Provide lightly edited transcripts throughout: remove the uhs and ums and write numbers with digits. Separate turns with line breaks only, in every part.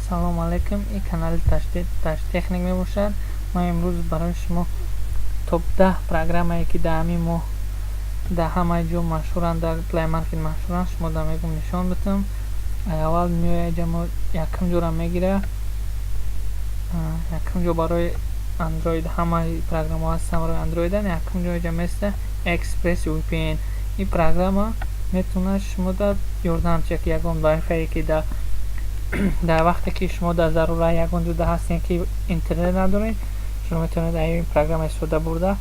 Салом алейкум, ин канали Таштехник мебошад. Мо имрӯз барои шумо топ 10 программае, ки дар ҳамин моҳ дар ҳама ҷо машҳуранд, дар Play Market машҳуранд, шумо дар мегум нишон бидам. Аввал меояд ҷа, мо якум ҷоро мегира. Якум ҷо барои Android, ҳамаи программаҳо ҳастанд барои Android-ан. Якум ҷо ҷа места Express VPN. Ин программа метавонад шумо дар ёрдам чиҳад, ки ягон Wi-Fi, ки дар вақте ки шумо дар зарура ягон ҷода ҳастем, ки интернет надоред, шумо метавонед аз ин программа истифода бурда,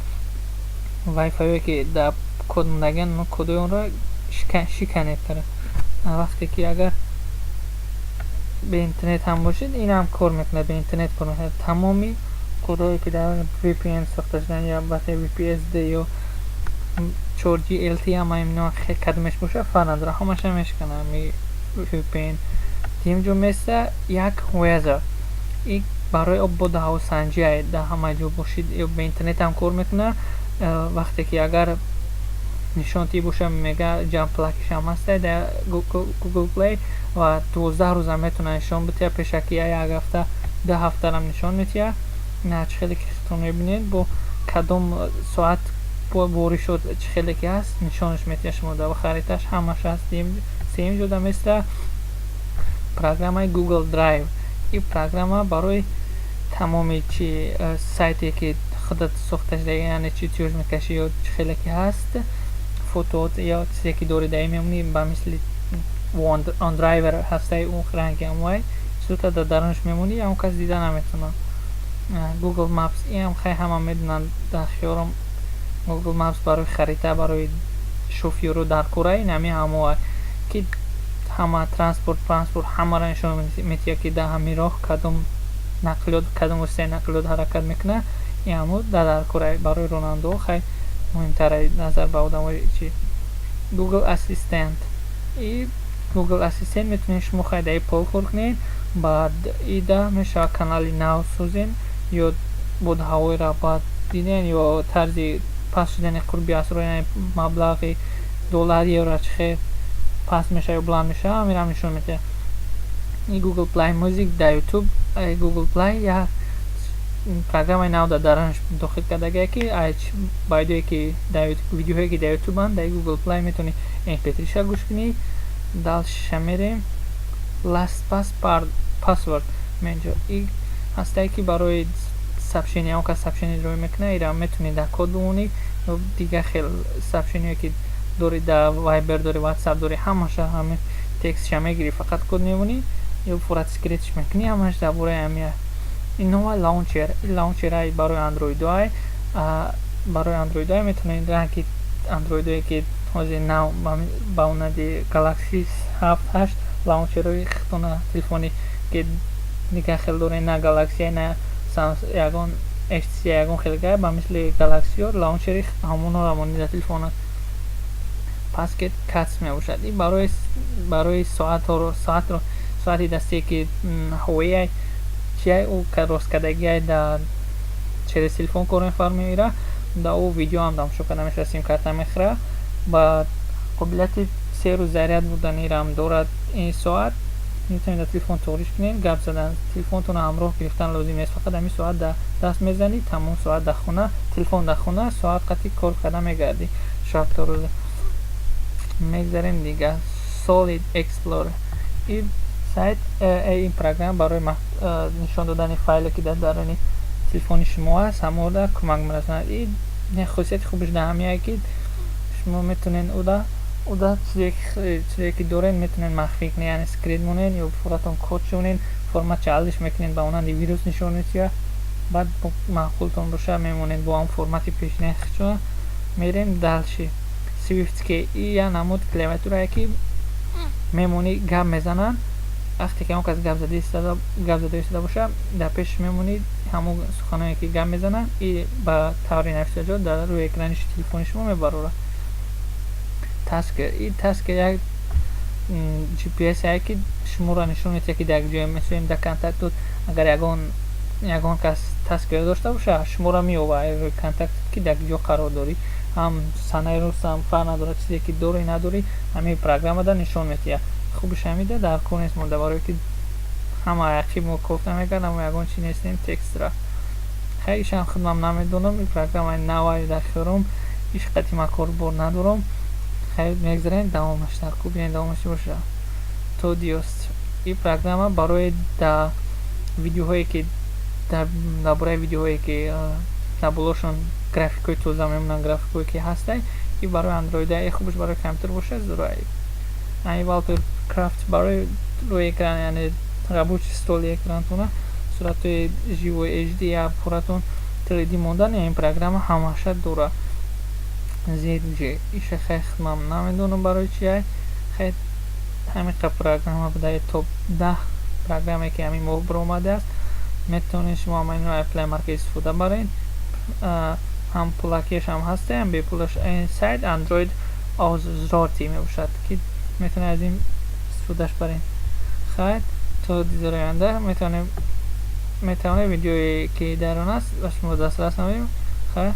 Wi-Fi-ое ки дар код мондагианд, кодҳои онро шиканед. Вақте ки агар бе интернет ҳам бошед, ин ҳам кор мекунад, бе интернет кор мекунад. Тамоми кодҳое, ки дар VPN сохта шуданд, ё VPSD ё 4G LTE, ҳама ино кадомеш бошад, фарқ надорад, ҳамаша мешиканад ҳами VPN. Дуюм ҷо места як Weather. Ин барои ободу ҳавосанҷӣ, дар ҳама ҷо бошед ё бе интернет ҳам кор мекунад. Вақте ки агар нишонтӣ боша, мега ҷамъ плакишам ҳаста дар Google Play ва 12 рӯзам метавонад нишон бидиҳад, пешакӣ як ҳафта, 2 ҳафтарам нишон медиҳад. Ина чӣ хеле ки худтон мебинед, бо кадом соат ворид шуд, чӣ хеле ки ҳаст, нишонаш медиҳад шумо дар хариташ, ҳамаш ҳаст. Сеюм ҷода места программаи Google Drive. Ин программа барои тамоми чи сайте, ки худат сохта шуда, яъне чертёж мекашӣ ё чӣ хеле ки ҳаст, фото ё чизе ки дорӣ, дар ин мемонӣ, ба мисли OneDrive ҳастаи он ранги ҳамвай чизота дар дарунаш мемонӣ, ягон кас дида наметавонад. Google Maps, инам хай ҳама медонанд, дар хиёрам Google Maps барои харита, барои шофёру дар кора. Ин ҳами ҳамоа, ки ҳама транспорт ҳамаро нишон медиҳад, ки дар ҳамин роҳ кадом нақлиёт, кадом воситаи нақлиёт ҳаракат мекунад. Ин ҳамо дар кораи барои ронандаҳо хай муҳимтар назар ба одамои чи. Google Assistant. И Google Assistant метавонед шумо хай дар пол кор кунед, баъд ида мешавад канали нав созен ё боду ҳавоеро баъд диден ё тарзи паст шудани қурби асъор, яъне маблағи доллар, евро чӣ хел паст мешавад ё баланд мешавад, ҳаминам нишон медиҳад. И Google Play Music дар YouTube, Google Play як программаи нав дар дарунаш дохил кардагие, ки байдое, ки видеоҳое, ки дар ютубанд, дар Google Play метавонӣ mp3-ша гӯш кунӣ. Дальше мерем, LastPass Password менҷо и ҳастае, ки барои сообщение, он кас сообщение ҷой мекунад, ира метавонӣ дар код бимонӣ ё дигар хел сообщение, ки дорӣ, дар Viber дорӣ, WhatsApp дорӣ, ҳамаша ҳамин текстша мегирӣ, фақат код мемонӣ ё фурат скрытш мекунӣ, ҳамаш дар бораи ҳамин. Ин нова launcher, ин launcher барои андроидҳоай, барои андроидҳоай метавонед ранги андроидҳое, ки ҳозир нав ба монанди Galaxy 7, 8, лаунчерҳои худтона телефони, ки дигар хел доред, на Galaxy, на ягон HTC, ягон хел гай ба мисли Galaxy-ҳо, лаунчери ҳамонҳоро монед дар телефонат. Pocket Casts мебошад. Ин барои соатҳоро, соатро, соати дастие, ки Huawei чия, ӯ росткардагиай, дар через телефон кор мефармояд. Ира дар ӯ видео ҳам тамошо карда мешавад, симкарта мехӯрад ва қобилияти 3 рӯз заряд бурданирам дорад. Ин соат метавонед дар телефон туғриш кунед, гап задан, телефонтонро ҳамроҳ гирифтан лозим нест, фақат ҳамин соат дар даст мезанӣ, тамом, соат дар хона, телефон дар хона, соат қатъи кор карда мегардӣ шаб то рӯз. Мегзарем дигар, Solid Explorer. Ин сайт, ин программа барои нишон додани файле, ки дар даруни телефони шумо аст, ҳамода кӯмак мерасонад. Ин хусусияти хубиш дар ҳамиае, ки шумо метавонед уда чизе, ки доред, метавонед махфӣ кунед, яъне скрыть монед ё фуратон код шавонед, форматша алиш мекунед, ба монанди вирус нишон медиҳад, баъд маъқултон боша, мемонед бо ҳамон формати пешинаи худшона. Мерем дальше. SwiftKey, ин як намуд клавиатурае, ки мемонӣ, гап мезананд. Вақте ки он кас гап зада истода боша, дар пешаш мемонӣ, ҳамон суханое, ки гап мезананд, и ба таври навиштаҷот дар рӯи экрани телефони шумо мебарорад. Tasker, ин Tasker як GPS-ае, ки шуморо нишон медиҳад, ки дар ҷое, мисолем, дар контактот агар ягон кас Tasker дошта боша, шуморо меёбад рӯи контактот, ки дар ҷо қарор дорӣ, ҳам санаи рӯз ҳам фарқ надорад, чизе ки дорӣ, надорӣ, ҳамин программада нишон медиҳад. Хубиш ҳамида дар кор нест монда, барое ки Ҳама яқи мо кофта мекард, аммо ягон чи нестем текстра. Хай, ишам худмам намедонам, ин программаи навай дар хиёром, иш қати ман корбор надорам. Хай, мегзарем давомаш дар ку, бинем давомаш чӣ боша. Todoist, ин программа барои да видеоҳое ки дар бораи видеоҳое ки дар болошон графикҳои тоза мемонанд, графикҳое ки ҳастай, и барои андроида, и хубаш барои компютер бошад зӯрай. Ани Wallpaper Craft барои рӯи экран, яъне рабочий столи экрантона суратҳои живой HD я пурратон 3D мондан, ин программа ҳамаша дора. ZG, иша хай худмам намедонам барои чи. Хай, ҳамин программа будаи, топ 10 программе ки ҳамин моҳ баромадааст. Метавонед шумо ҳама инро Play Market истифода баред, ҳам пулакиаш ҳам ҳаста, ҳам бепулаш. Ин сайт Android Authority мебошад, ки метавонед аз ин истифодаш баред. Хайр, то дидори оянда. Метавонем, метавонед видеое ки дар он аст, ба шумо дастрас намоем. Хайр.